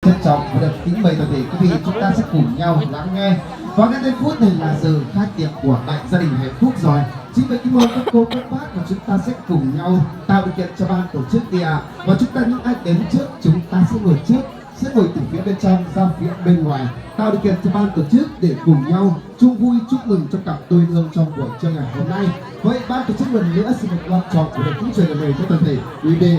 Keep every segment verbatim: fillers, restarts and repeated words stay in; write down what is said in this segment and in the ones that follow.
Trân trọng và được kính mời toàn thể quý vị, chúng ta sẽ cùng nhau lắng nghe. Và ngay giây phút này là giờ khai tiệc của đại gia đình hạnh phúc rồi. Chính vậy, kính mời các cô, các bác và chúng ta sẽ cùng nhau tạo điều kiện cho ban tổ chức đi ạ. Và chúng ta những ai đến trước, chúng ta sẽ ngồi trước, sẽ ngồi từ phía bên trong ra phía bên ngoài, tạo điều kiện cho ban tổ chức để cùng nhau chung vui chúc mừng cho cặp đôi hương trong buổi trưa ngày hôm nay. Với ban tổ chức lần nữa xin được long trọng và được kính truyền lời mời cho toàn thể quý vị.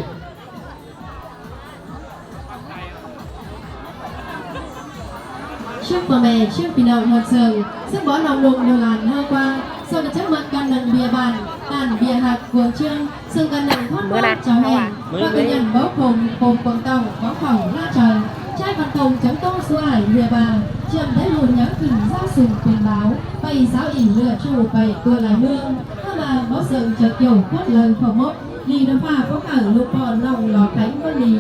ꞌShướng ꞌpo ꞌme, ꞌsướng ꞌpi ꞌnọng ꞌhọt sương, ꞌsướng bók ꞌnọng ꞌlum ꞌlu lan ꞌháu ꞌquá, song ꞌcọ chắng ꞌmặc căn nẳng ꞌviạk bản, bản ꞌviạk ꞌhặc cuông ꞌchương, song căn nẳng thót ꞌmưa ꞌquá na chảu ꞌhẹn, ꞌva ꞌcọ nhẳn báu phôm, phôm cuông tỏng, báu khỏng ꞌlạ chaư. ꞌChái Văn Thông chắng ꞌtố ꞌsúa ải ꞌviạk ꞌva, ꞌchiêm đé ꞌlụk nhắng khửn ꞌdạk sung pên báo, pay sáo ỉn ꞌlưạk ꞌchu pay ꞌtưa lai ꞌmướng, ꞌhứ ꞌva báu sương chaư kiẻo khuôn laư khảu mốc, đi đa ꞌphạ báu khảu ꞌlụk ꞌpo ꞌnọng lo kéng ꞌmướng đi,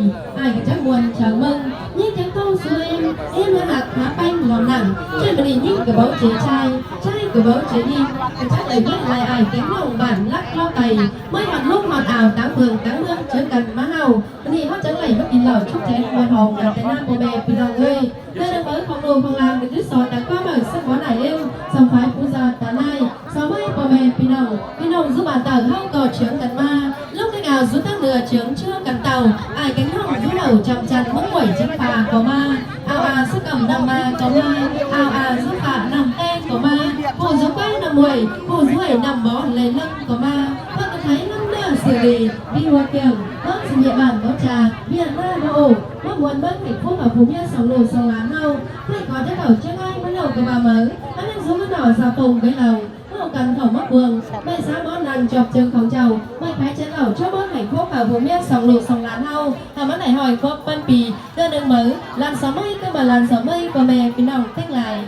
ải ꞌcọ chắng ꞌmuôn chaư ꞌmớng, ꞌnhính chắng ꞌtố ꞌsúa ꞌếm, ꞌếm ꞌmá ꞌhặc hák ꞌpéng lo nẳng, ꞌchớ ꞌmự đi ꞌnhính ꞌcọ báu ꞌchí ꞌchái, ꞌchái ꞌcọ báu ꞌchí đi, ꞌcọ chắng đảy ꞌmá lai ải kéng ꞌnọng bản lắc ꞌló pay, ꞌmới ꞌhọt ꞌlốm ꞌhọt ao táng phường táng ꞌmướng ꞌchớ căn ꞌmá ꞌháu, ꞌmự đi ꞌháu chắng đảy ꞌmá kin lảu chúc chén ꞌmuôn hom căn té ꞌna ꞌpo ꞌme ꞌpi ꞌnọng ꞌhới. ꞌNo ꞌnưng báu khong ꞌlô khong lang ꞌcọ ꞌchí so táng ꞌquá mảư ꞌsướng bók nả ꞌlẹo, song phái ꞌpú da ta ꞌnị, so ꞌmới ꞌpo ꞌme ꞌpi ꞌnọng, ꞌpi ꞌnọng dú bản tảu ꞌháu ꞌcọ ꞌchương căn ꞌmá, ꞌlống kéng ao dú táng ꞌnưa ꞌchương ꞌchưa căn tảu, ải kéng ꞌnọng dú lảu chăm chăn ꞌmướng ꞌmuội chắng pha ꞌcọ ꞌmá, ao a dú căm ꞌnặm ꞌmá ꞌcọ ꞌmá, ao a dú pha ꞌnặm ꞌtếng ꞌcọ ꞌmá, ꞌpộ dú ꞌquái ꞌnặm ꞌmuội, ꞌpộ dú ꞌhới ꞌnặm bó lai ꞌlớng ꞌcọ ꞌmá, ꞌpưa ꞌcọ thái ꞌnặm ꞌnưa sửa đi, đi hua kiêng, ꞌmớng ꞌsịn ꞌviạk bản báu cha, ꞌviạk ꞌná báu ổ, ꞌmá ꞌmuôn ꞌmớng hảnh phúc hảư phủ ꞌmía song ꞌlụk song lan ꞌháu, ꞌhới ꞌcọ té đảu ꞌchớ ꞌngáy ꞌmá ꞌlẹo ꞌcọ ꞌva máư, ꞌmá ꞌnặn dú ꞌmá nỏ dao tông ꞌcới lảu, ꞌmá ꞌcọ căn khảu ꞌmá cuông, ꞌmạy sáo bók nẳng ꞌchọ ꞌchương khong chảu, ꞌmạy thái chén lảu ꞌchớ ꞌmá hảnh phúc hảư phủ ꞌmía song ꞌlụk song lan ꞌháu, hảư ꞌmá đảy ꞌhọi cốc ꞌpăn pi, ꞌnơ ꞌnưng máư, lan so ꞌmới ꞌcứ ꞌva lan so ꞌmới ꞌpo ꞌme ꞌpi ꞌnọng ꞌtếng lai.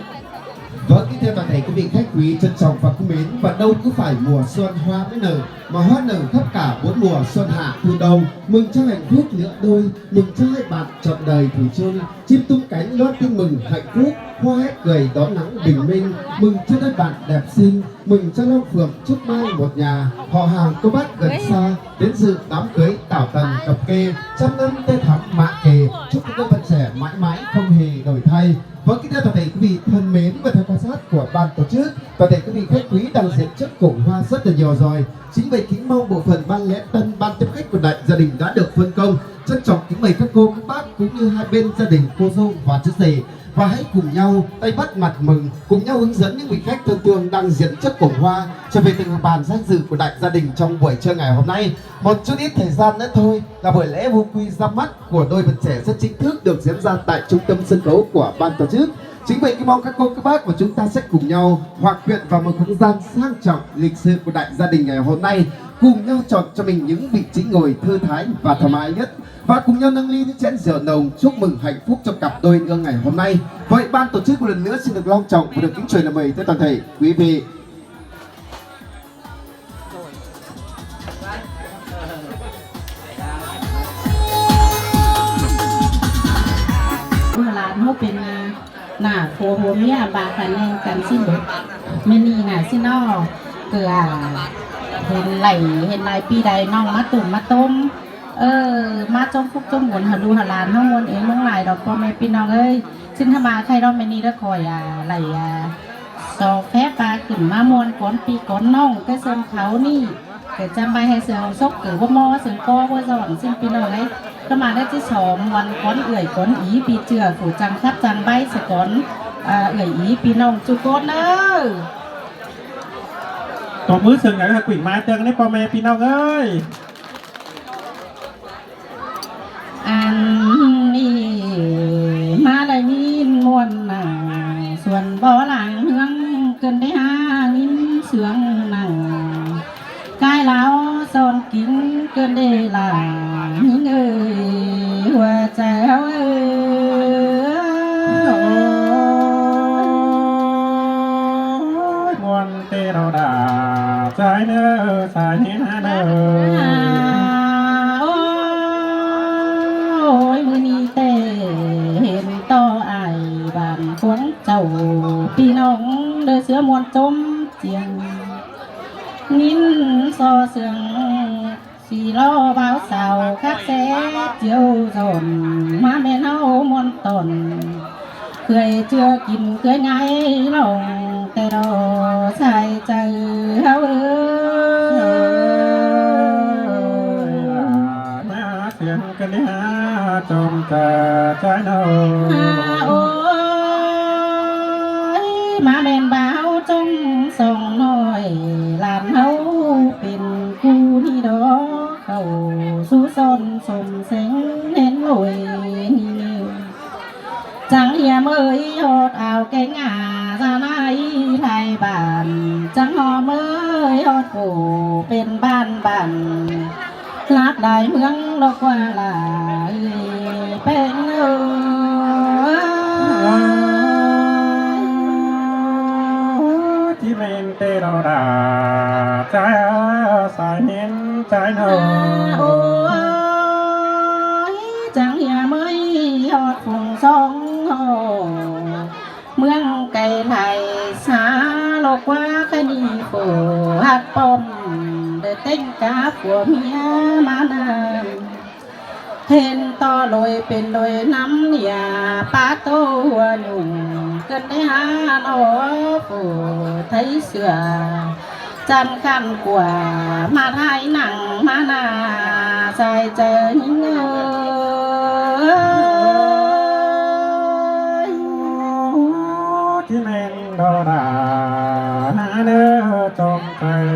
Vâng, kính thưa toàn thể quý vị khách quý trân trọng và quý mến, và đâu cứ phải mùa xuân hoa mới nở, mà hoa nở khắp cả bốn mùa xuân hạ thu đông, mừng cho hạnh phúc lứa đôi, mừng cho hai bạn trọn đời thủy chung, chim tung cánh lót tin mừng hạnh phúc, hoa hé cười đón nắng bình minh, mừng cho đôi bạn đẹp xinh, mừng cho long phượng trúc mai một nhà, họ hàng cô bác gần xa đến dự đám cưới tảo tần cặp kê, trăm năm tê thắm mạ kê, chúc các đôi bạn trẻ mãi mãi không hề đổi thay. Vâng, kính thưa toàn thể quý vị thân mến và theo quan sát của ban tổ chức, toàn thể quý vị khách quý đang diện trước cổng hoa rất là nhiều rồi. Chính vậy kính mong bộ phận ban lễ tân, ban tiếp khách của đại gia đình đã được phân công. Trân trọng kính mời các cô, các bác cũng như hai bên gia đình cô dâu và chú rể. Và hãy cùng nhau tay bắt mặt mừng, cùng nhau hướng dẫn những vị khách thân thương đang diện trước cổng hoa trở về từng hàng bàn danh dự của đại gia đình trong buổi trưa ngày hôm nay. Một chút ít thời gian nữa thôi là buổi lễ vu quy ra mắt của đôi bạn trẻ sẽ chính thức được diễn ra tại trung tâm sân khấu của ban tổ chức. Chính vậy, kính mong các cô, các bác và chúng ta sẽ cùng nhau hòa quyện vào một không gian sang trọng, lịch sự của đại gia đình ngày hôm nay, cùng nhau chọn cho mình những vị trí ngồi thư thái và thoải mái nhất và cùng nhau nâng ly những chén rượu nồng chúc mừng hạnh phúc cho cặp đôi ương ngày hôm nay. Vậy, ban tổ chức một lần nữa xin được long trọng và được kính truyền lời mời tới toàn thể quý vị. Ua lan hốc pên, à, nả phua hua ꞌmía ba căn ꞌnưng căn ꞌsịn bố. ꞌMen ꞌnị nả ꞌsịn ꞌnọ. ꞌCọ, à, hên lai, hên lai ꞌpi đảy ꞌnọng ꞌmá tủm ꞌmá tôm. Ơ, ꞌmá ꞌchóng phúc ꞌchóng muôn hảư ꞌlụk hảư lan ꞌháu muôn ế ꞌmướng lai đaư ꞌpo ꞌme ꞌpi ꞌnọng ơi. ꞌSịn ꞌhứ ꞌmá khay ꞌnọng ꞌmen ꞌnị đaư khỏi, à, lai, à, so phép ꞌva khửn ꞌmá muôn cón ꞌpi cón ꞌnọng ꞌcọ sương khảu ꞌnị. ꞌCọ chăm ꞌvạy hảư sương sốc ꞌcọ báu ꞌmo sương ꞌpo báu dỏn ꞌsịn ꞌpi ꞌnọng ơi. ꞌCọ ꞌmá đaư ꞌchí so muôn cón ưởi cón í ꞌpi ꞌchựa phủ chắng khắp chắng ꞌvạy ꞌsịn cón, à, ưởi í ꞌpi ꞌnọng ꞌchu cón ꞌnớ. Tốp ꞌmứ sương nháư hảư quỉng ꞌmá ꞌtương ꞌnị ꞌpo ꞌme ꞌpi ꞌnọng ơi. Ăn ꞌnị ꞌmá đảy ꞌnghín ꞌmuôn nả, suôn bó lăng ꞌhướng ꞌcợn đảy ꞌhá ꞌnghín sương nẳng. Cai láo son kính ꞌcợn đảy lả ꞌnghín ơi, hua chaư ꞌháu ơi. Ôi, ꞌmuôn tê đo đả, sai ꞌnớ, sai ꞌnị ꞌnớ. Ôi, ꞌmự ꞌnị tê hên ꞌto ải bản khuống chảu ꞌpi ꞌnọng đơ ꞌsứa ꞌmuôn ꞌchốm chiêng. ꞌNgín so sương Sì lo báo sáo khắp sẽ chiếu dồn, ꞌmá ꞌmen ꞌháu ꞌmuôn tổn. Khơi ꞌchưa kin khơi ngái lòng tê đô sai chaư ꞌháu ơi. ꞌMá siêng ꞌcứn ꞌhá chôm chaư chaư ꞌnọ. ꞌHá ơi, ꞌmá ꞌmen báo chôm song ꞌnọi, ꞌlan ꞌháu pên ꞌcú ꞌnị đó. Khảu sú son sôm seng nén lội ꞌnị. Chắng hiêm ơi ꞌhọt ao kéng a, da nai lai bản, chắng hom ơi ꞌhọt phủ pên bản bản. Lát lai ꞌmướng ꞌlộc ꞌqua lai péng ơi. ꞌChí ꞌmen tê đo đa, sai sai nén sai nâu. Ôi, chắng hiêm ơi ꞌhọt phung song hô, ꞌmướng cay lai sa ꞌlộc ꞌqua khái ꞌnị phủ hắc pom, đe ꞌtếng cá phủ ꞌmía ꞌmá ꞌnặn. Hên ꞌto lội pên lội ꞌnắm nia, pá tô hua nhủng ꞌcứn đé ꞌhá ꞌnọ phủ Thái sửa. Chăm khăn của ꞌmá thái nẳng ꞌmá na sai chaư ꞌnhính ơi. ꞌChí ꞌmen đo đa ꞌhá ꞌnớ chôm chaư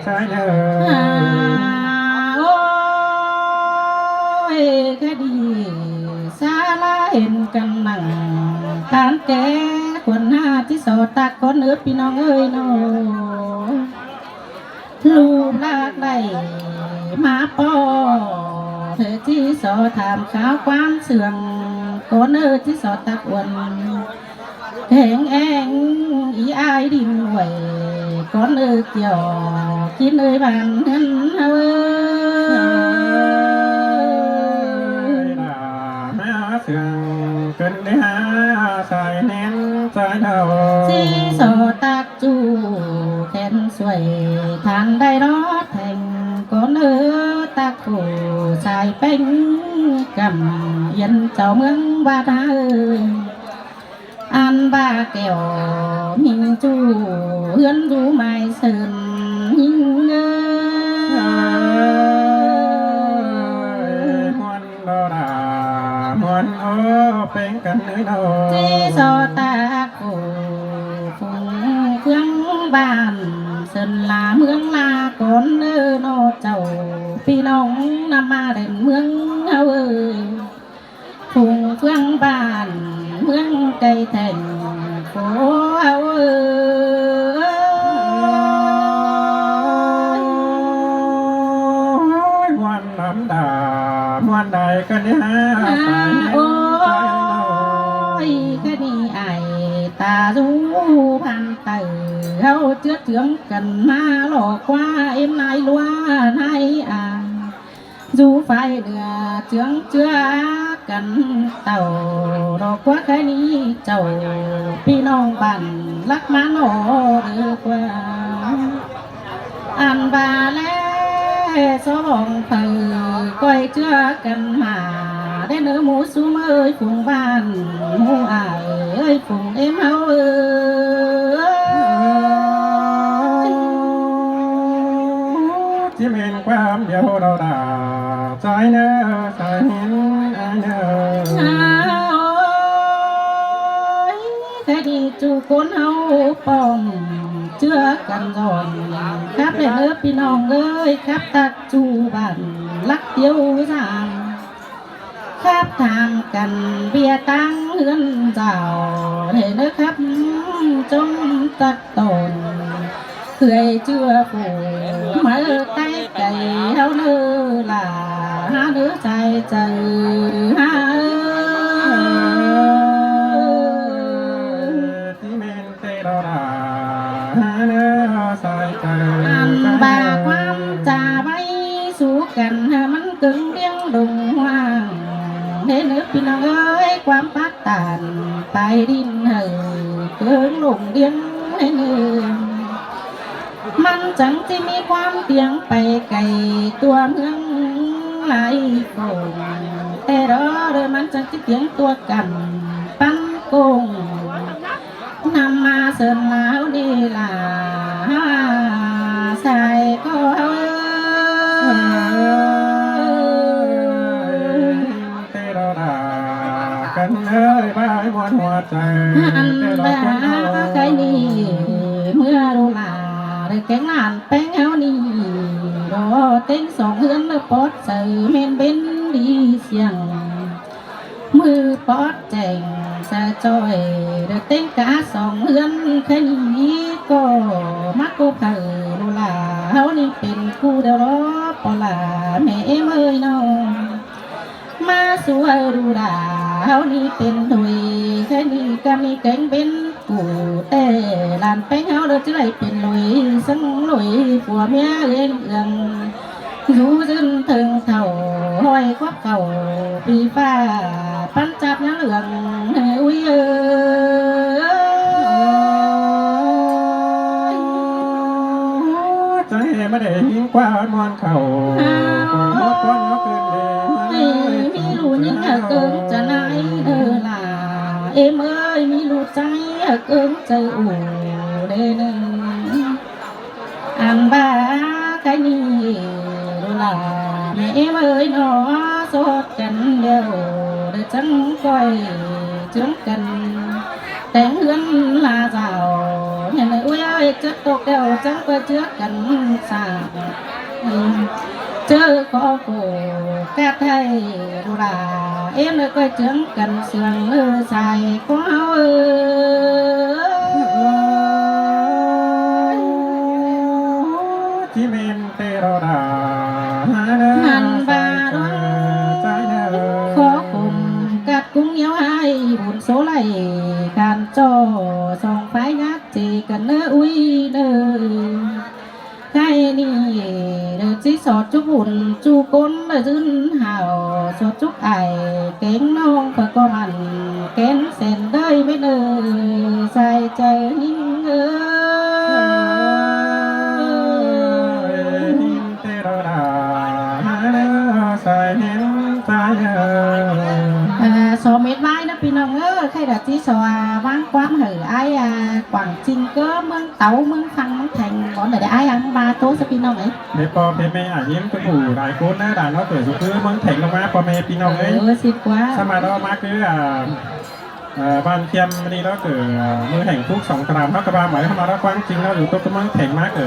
sai ꞌnớ. ꞌHá ơi, khá đi sa ꞌlạ hên căn nẳng tán ké khuôn ꞌhá ꞌchí so tắc cón ꞌnớ ꞌpi ꞌnọng ơi ꞌnọ. ꞌLụk ꞌlạ đảy ꞌmá ꞌpo, ꞌtẹ ꞌchí so tham kháo ꞌquám sương, cón ꞌnớ ꞌchí so tắc uôn. Kéng eng í ai đin uối, cón ꞌnớ kiẻo kin ơi bản ꞌhướn ơi. Ơi, đa ꞌhá sương ꞌcứn đé ꞌhá sai nén sai nâu. ꞌChí so tắc ꞌchu khen suối than đảy lót theng, cón ꞌnớ tắc phủ sai péng cắm yên chảu ꞌmướng ꞌvạt ꞌhá ơi. Ăn ba kẻo ꞌminh ꞌchu ꞌhướn dú mai sơn ꞌnhính ơi. Ơi, ꞌmuôn đo đa ꞌmuôn ơ péng căn ơi ꞌnọ. ꞌChí so tắc phủ phung ꞌphướng bản sơn la ꞌmướng la cón ꞌnớ ꞌnọ chảu ꞌpi ꞌnọng ꞌnặm ꞌmá đen ꞌmướng ꞌháu ơi. Phung ꞌphướng bản ꞌmướng cay thành phố ꞌháu ơi. Ôi, ꞌmuôn lắm đa ꞌmuôn đảy căn ꞌnị ꞌhá. ꞌHá sai nén sai nâu. Ôi, khá đi ai ta dú bản tảy ꞌháu ꞌchứa chướng căn ꞌmá ꞌlọ ꞌqua êm nai ꞌlúa nai a. Dú phái ꞌnưa chướng ꞌchứa căn tảu ꞌlọ ꞌquá khái ꞌnị chảu ꞌpi ꞌnọng bản lắc ꞌmá ꞌnọ đé ꞌquá. Ăn ba ꞌlẹ so bong phaư ꞌcoi ꞌchứa căn ꞌmá đé ꞌnớ ꞌmú sú ꞌmới phung bản ꞌmú ai ơi phung êm ꞌháu ơi. ꞌChí ꞌmen ꞌquám điêu đo đa sai ꞌnớ sai nén ai ꞌnớ. ꞌHá ơi, khá đi ꞌchu cốn ꞌháu pom ꞌchứa căn dọn khắp đảy ꞌnớ ꞌpi ꞌnọng ơi, khắp tắc ꞌchu bản lắc tiếu dàng. Khắp tham căn bia táng ꞌhướn dảo đảy ꞌnớ khắp chốn tắc tổn. Khưới ꞌchưa phủ máư tái cày ꞌháu ꞌnớ lả ꞌhá ꞌnớ sai chaư ꞌhá ơi. ꞌChí ꞌmen tê đo đa ꞌhá ꞌnớ sai chaư. Ăn ba ꞌquám cha ꞌvạy sú căn ꞌhứ ꞌmắn cứng điếng đùng hoang. Đé ꞌnớ ꞌpi ꞌnọng ơi, ꞌquám pák tản pay đin hảư cứng lủng điếng đé ꞌnớ. ꞌMắn chắng ꞌchí ꞌmí ꞌquám tiếng pay cay tua ꞌmướng lai phủ, té đó đôi ꞌmắn chắng ꞌchí tiếng tua căm pắn công. ꞌNắm ꞌmá sơn ꞌláo đi là sai có Té đó đà căn ơi bái muôn hoa trời. Ăn té đó bà cuốn hầu. Cái đi mưa đu là được cánh làn pén héo đi đó tên sóng hướn nó pót sờ men bên đi siang. Mưa pót chèng sa choi được tên cá sóng hướn cái đi có mắc cô phở đu là háo đi pên cu đeo đó bỏ là mẹ em ơi nó. ꞌMá su ꞌhư đu đà háo ꞌnị pên đuổi, khái ꞌnị căm ꞌnị kéng bến củ tê, làn péng háo đơ chứ đảy pên lối, sớng lối của mía ên ương. Dú dưng thơng thầu, hoi quắc khẩu, pì pha, pắn chạp nhá lương, ui ơi. Chớ ꞌmá đảy ꞌhịn ꞌquá ꞌhọt ꞌmuôn khảu. Ôi, ꞌmá ꞌquá ꞌnhó cơn đê. Ôi, ꞌmí ꞌlụk ꞌnhính ꞌhặc ưng chaư nai đơ lả. Êm ơi, ꞌmí ꞌlụk ꞌchái ꞌhặc ưng chaư ủ đê nưng. Ăn ꞌva cái ꞌnị đô lả. Mẹ êm ơi, nó sốt căn đeo đơ chắng coi chướng căn. Téng ꞌhướn la dảo, ꞌnhá ꞌnị ui ơi, chớ tốc đeo chắng ꞌpá chứa căn sạ. Chớ khó khổ cát hay đu đà, êm ơi coi chướng căn sương lư sai có ơi. Chí mên tê đo đà, hăn ba đo, khó khổ cát cũng nhớ ai, buôn số lạy, cán cho, song phái nhát chỉ cần nơ ui nơ. Cái ꞌnị đơ ꞌchí sọt chúc ủn chu cốn đơ dưn hảo, sọt chúc ải kéng ꞌnọng phở có mẳn kén sen đơi mết đơ, sai chaư ꞌnhính ơi. Tê đo đà, sai ꞌnhính sai ơi. À, so mết ꞌvái ꞌnớ ꞌpi ꞌnọng ơi, khay đa ꞌchí so, à, ꞌváng ꞌquám hảư ải, à, Quảng Chinh ꞌcọ ꞌmướng Táo, ꞌmướng Phăng, ꞌmướng Theng, bón đa ai ăn ba ꞌtố sa ꞌpi ꞌnọng ơi. Mết ꞌpo mết ꞌme, à, ꞌnhính ꞌcọ phủ lai ꞌcốn ꞌnớ, đa ꞌnọ ꞌcọ dú ꞌcứ ꞌmướng Theng ꞌlống ꞌmá ꞌpo ꞌme ꞌpi ꞌnọng ơi. Ơ, ꞌsịt ꞌquá. Sa ꞌmá đo ꞌmá ꞌcứ, à, ờ, ꞌván ꞌkhiêm ꞌnị ꞌnọ ꞌcọ, ờ, ꞌmướng Theng Phúc song tram ꞌnọ ꞌcọ ꞌva ꞌmá, ꞌmá đo Quảng Chinh ꞌnọ dú ꞌtố ꞌmướng Theng ꞌmá ꞌcọ.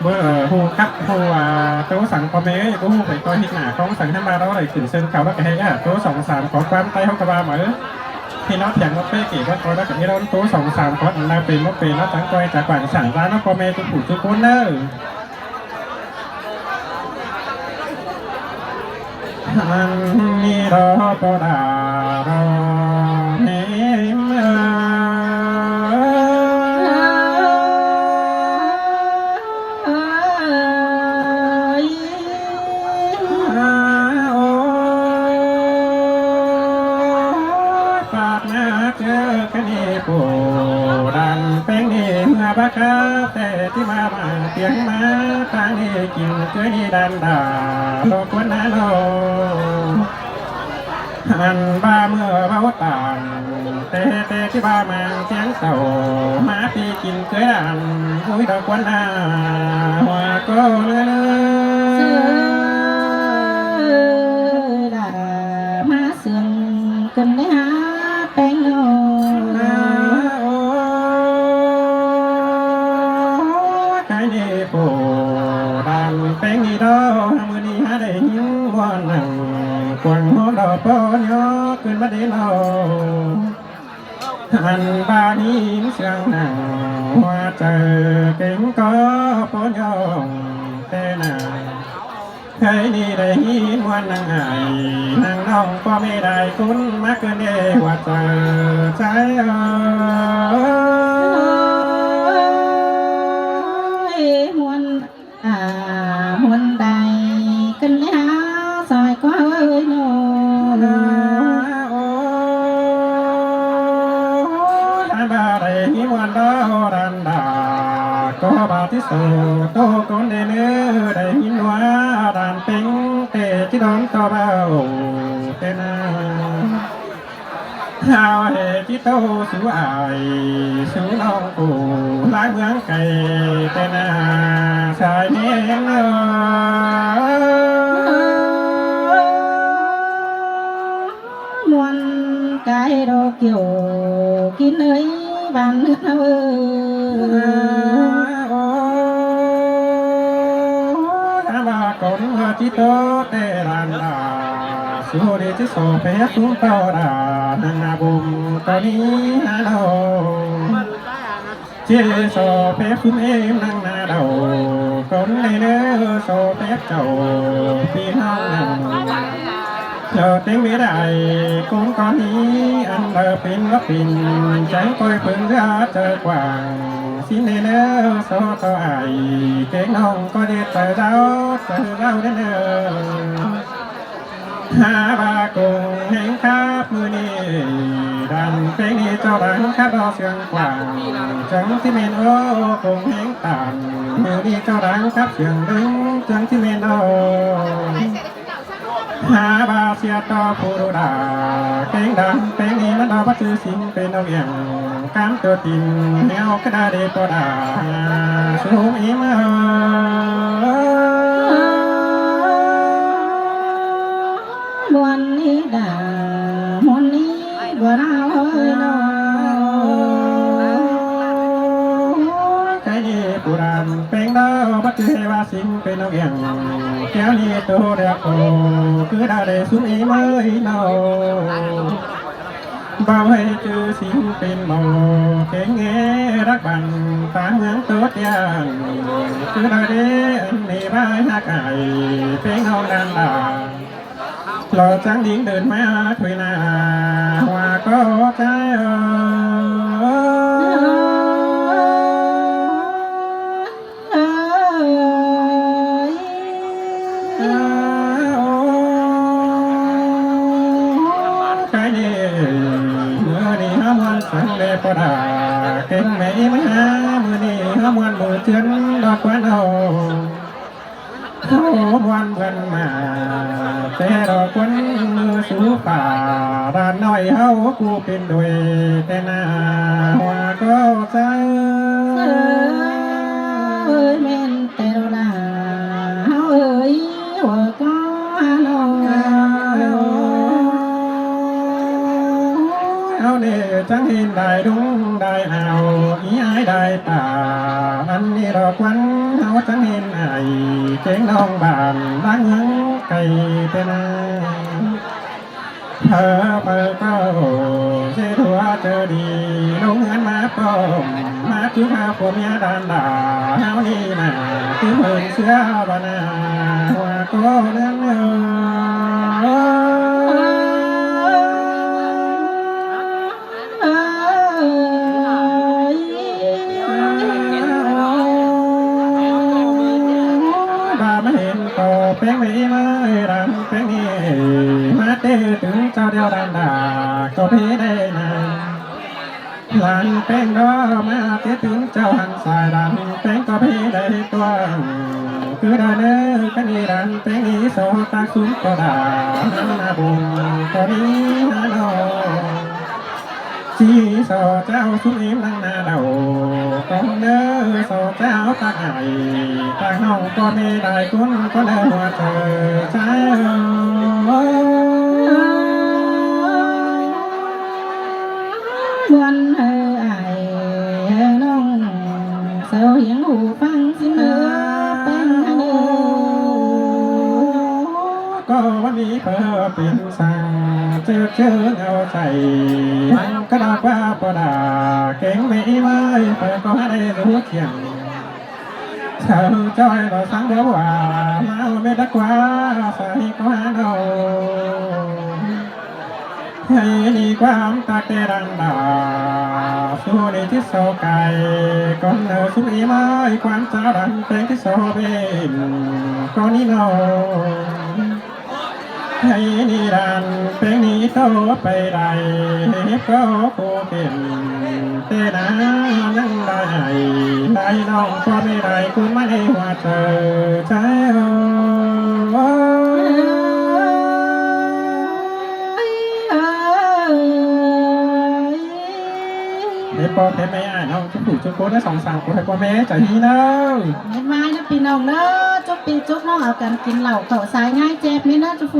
ꞌMưa, ờ, ꞌhụ cắp ꞌhụ, à, ꞌtố săng ꞌpo ꞌme ơi, ꞌcọ ꞌhụ phải ꞌtoi ꞌhịt nả khong săng ꞌhướn ꞌmá đo đảy khửn sương khảu ꞌnọ ꞌcọ ꞌhế, à, ꞌtố song sam khong ꞌquám Tay ꞌhụ ꞌcọ ꞌva ꞌmá. Khi ꞌnọ thiang ꞌmá ꞌpê kể ꞌva ꞌcoi ꞌnọ ꞌcọ ꞌmí đon ꞌtố song sam khong ꞌnặn ꞌpên ꞌmá ꞌpên ꞌnọ chắng ꞌcoi chả quảng sản ra ꞌnọ ꞌpo ꞌme ꞌchu phủ ꞌchu ꞌcốn ꞌnớ. Ăn ꞌnị đo ꞌpo đa đo ꞌnị ơi. Ôi, ôi, pát ꞌmá chớ cái ꞌnị phủ đàn péng ꞌnị ꞌmưa bác cá tê tí ꞌmá ꞌmá tiếng ꞌmá ta ꞌnị chịu chớ ꞌnị đàn đà lô cuốn ná lô. Ăn ba ꞌmưa báu tản tê tê tí ba mang tiếng tàu ꞌmá pi chim cưới đàn ui đo cuốn ná hoa cô lư lư. Sư đà ꞌmá sương cơn đế há péng nô. Ơ, ô, cái ꞌnị phủ đàn péng ꞌnị đo, ꞌmưa ꞌnị há đảy ꞌhịn ꞌmuôn nẳng, quảng hốp đo ꞌpo ꞌnhó cơn bắt đế nô. Ăn ba ꞌnị sương nẳng, hoa chaư kéng có ꞌpo ꞌnhó tê nẳng. Khái ꞌnị đảy ꞌhịn ꞌmuôn nẳng ải, nẳng ꞌnọng ꞌpo ꞌme đảy ꞌcốn ꞌmá cơn đế hoa chaư sai ơi. Ôi, ꞌmuôn, à, ꞌmuôn đảy cơn đế há sai ꞌquá ơi nô. Ơ, ô, ăn ba đảy ꞌhịn ꞌmuôn đo đàn đà ꞌCọ ꞌva ꞌchí so tô cón đé ꞌnớ, đảy ꞌnhính ꞌva đàn ꞌpéng té ꞌchí đón ꞌto báu té ꞌna. ꞌHáu ꞌhế ꞌchí tô sú ải, sú ꞌnọng phủ ꞌlái ꞌmướng cay té ꞌna sai ꞌnéng ꞌnớ. ꞌMuôn cai đo kiẻo kin ới, ꞌván ꞌhướn ꞌháu ới. Ô, ꞌhá ꞌva cón ꞌchí tô té đàn đa, sú đi ꞌchí so phép phúm tô đa, năng ꞌna bum tô ꞌnị ꞌhá đo. ꞌChí so phép phúm êm năng ꞌna đaư, cón đé ꞌnớ so phép chảu ꞌpi ꞌnọng nẳng. Chảu ꞌtếng mết đảy cón ꞌcọ ꞌnị, ăn lỏ pên báu pên, chắng ꞌcoi phớng ꞌdứa chaư quảng. ꞌSịn đé ꞌnớ so tô ải, kéng ꞌnọng ꞌcọ đé chaư đao, chaư đao đé ꞌnớ. ꞌHá ꞌva cúng ꞌhéng khắp ꞌmự ꞌnị, đàn ꞌpéng ꞌnị ꞌchọ đang khắp đo siêng quảng, chắng ꞌchí mên ô cúng ꞌhéng tản. ꞌMự ꞌnị ꞌchọ đang khắp siêng đớng, chắng ꞌchí mên ô. ꞌHá ꞌva sia tô phủ đu đa, kéng đàn ꞌpéng ꞌnị ꞌmắn đo báu ꞌchư sính pên ꞌnọng iẻng, cám tô tin ꞌnéo cá đa đé ꞌpo đa sú ꞌmí ꞌmá. ꞌMuôn ꞌnị đa, ꞌmuôn ꞌnị báu đao ới ꞌnớ. Cái ꞌnị phủ đàn ꞌpéng đao báu ꞌchư ꞌhế ꞌva sính pên ꞌnọng iẻng, kéo ꞌnị tô đe khổ, cứ đa đé sú ꞌmí ꞌmá ới ꞌnớ. Báu ꞌhế ꞌchư sính pên báu, kéng ꞌnê rắc bản tá ꞌmướng tô tiang, cứ đa đé ăn ꞌnị bái hák ải, ꞌpéng ꞌnọng đàn đa. Lo chắng đính đươn ꞌmá thuê ꞌna, hua ꞌcọ ꞌchái ới. Cái ꞌnị ꞌmự ꞌnị ꞌhá ꞌmuôn săng đé ꞌpo đa, kéng ꞌmí ꞌmá ꞌmự ꞌnị ꞌhá ꞌmuôn ꞌmự ꞌchướn đo quán ꞌháu. ꞌHáu ꞌmuôn bươn ꞌmá, té đo quán ꞌmự sú pả, đàn ꞌnọi ꞌháu ꞌcú pên đuôi té ꞌna hua ꞌcọ ꞌchái ới. Mên té đo đa ꞌháu ới, hua ꞌcọ ꞌhá ꞌnớ. ꞌHáu ꞌnị chắng hên đai đúng đai ao, í ái đai pả, ăn ꞌnị đo quán ꞌháu chắng hên ải, kéng ꞌnọng bản láng ꞌmướng cay té ꞌna. Phaư phaư ꞌcọ ꞌdệt hua ꞌchớ đi, lông ꞌhướn ꞌmá pom, ꞌmá chứ ꞌhá phua ꞌmía đàn đa, ꞌháu ꞌnị ꞌmá cứ phớn ꞌsứa bá ꞌna, hua ꞌcọ ꞌnớ. Ba ꞌmá hên tô ꞌpéng ꞌmí ꞌmá ới, đàn ꞌpéng ꞌnị ꞌmá té tứn ꞌchọ điêu đàn đa ꞌcọ phí đảy ꞌna. Đàn ꞌpéng đó ꞌmá té tứn ꞌchọ hăn sai, đàn ꞌpéng ꞌcọ phí đảy tuang. Cứ đa ꞌnớ ꞌcọ ꞌnị đàn ꞌpéng ꞌnị so ꞌtáng súng ꞌcọ đa, ꞌmá bung ꞌcọ ꞌnị ꞌhá ꞌnớ. ꞌChí so chảu súng ím năng ꞌna đaư, cón ꞌnớ so chảu ꞌtáng ải, ꞌtáng ꞌnọng ꞌcọ ꞌmí đai cốn, cón ꞌnớ hua chaư ꞌchái ới. ꞌMuôn ới ải ới ꞌnọng, sau hiếng hủ ꞌphắng sính ꞌnớ ꞌpéng ꞌnớ. ꞌCọ ꞌva ꞌmí phaư pên săng ꞌchớ ꞌchớ ngao chảy, hăng cá đao ꞌquá ꞌpo đa, kéng ꞌmí ꞌmá ới phaư ꞌcọ hák đảy dú chiêng. Sau ꞌchoi lo săng báu hua, ꞌmá ꞌmí đắc ꞌquá sai ꞌcọ ꞌhá ꞌnớ. Hây ꞌnị ꞌquám ꞌtặc té đàn đa, su ꞌnị ꞌchí so cai, cón ꞌnớ súng ím ới, ꞌquám chảu đàn ꞌpéng ꞌchí so bên, cón ꞌnị ꞌnớ. ให้นิรันดร์ เพลงนี้ต่อไปได้ เห็บก็โคเข็ม เตนายังได้ ได้น้องก็ไม่ได้ คุณมาในหัวใจ ใจ ให้พ่อให้แม่อ้ายน้องทุกผู้ทุกคนนะ สองสามคน ให้พ่อแม่ใจดีเนอะ เฮ็ดไว้นะพี่น้องเนอะ จุกปีจุกน้องเอากันกินเหล้าเข้าสายง่ายเจ็บนี่เนอะ จุก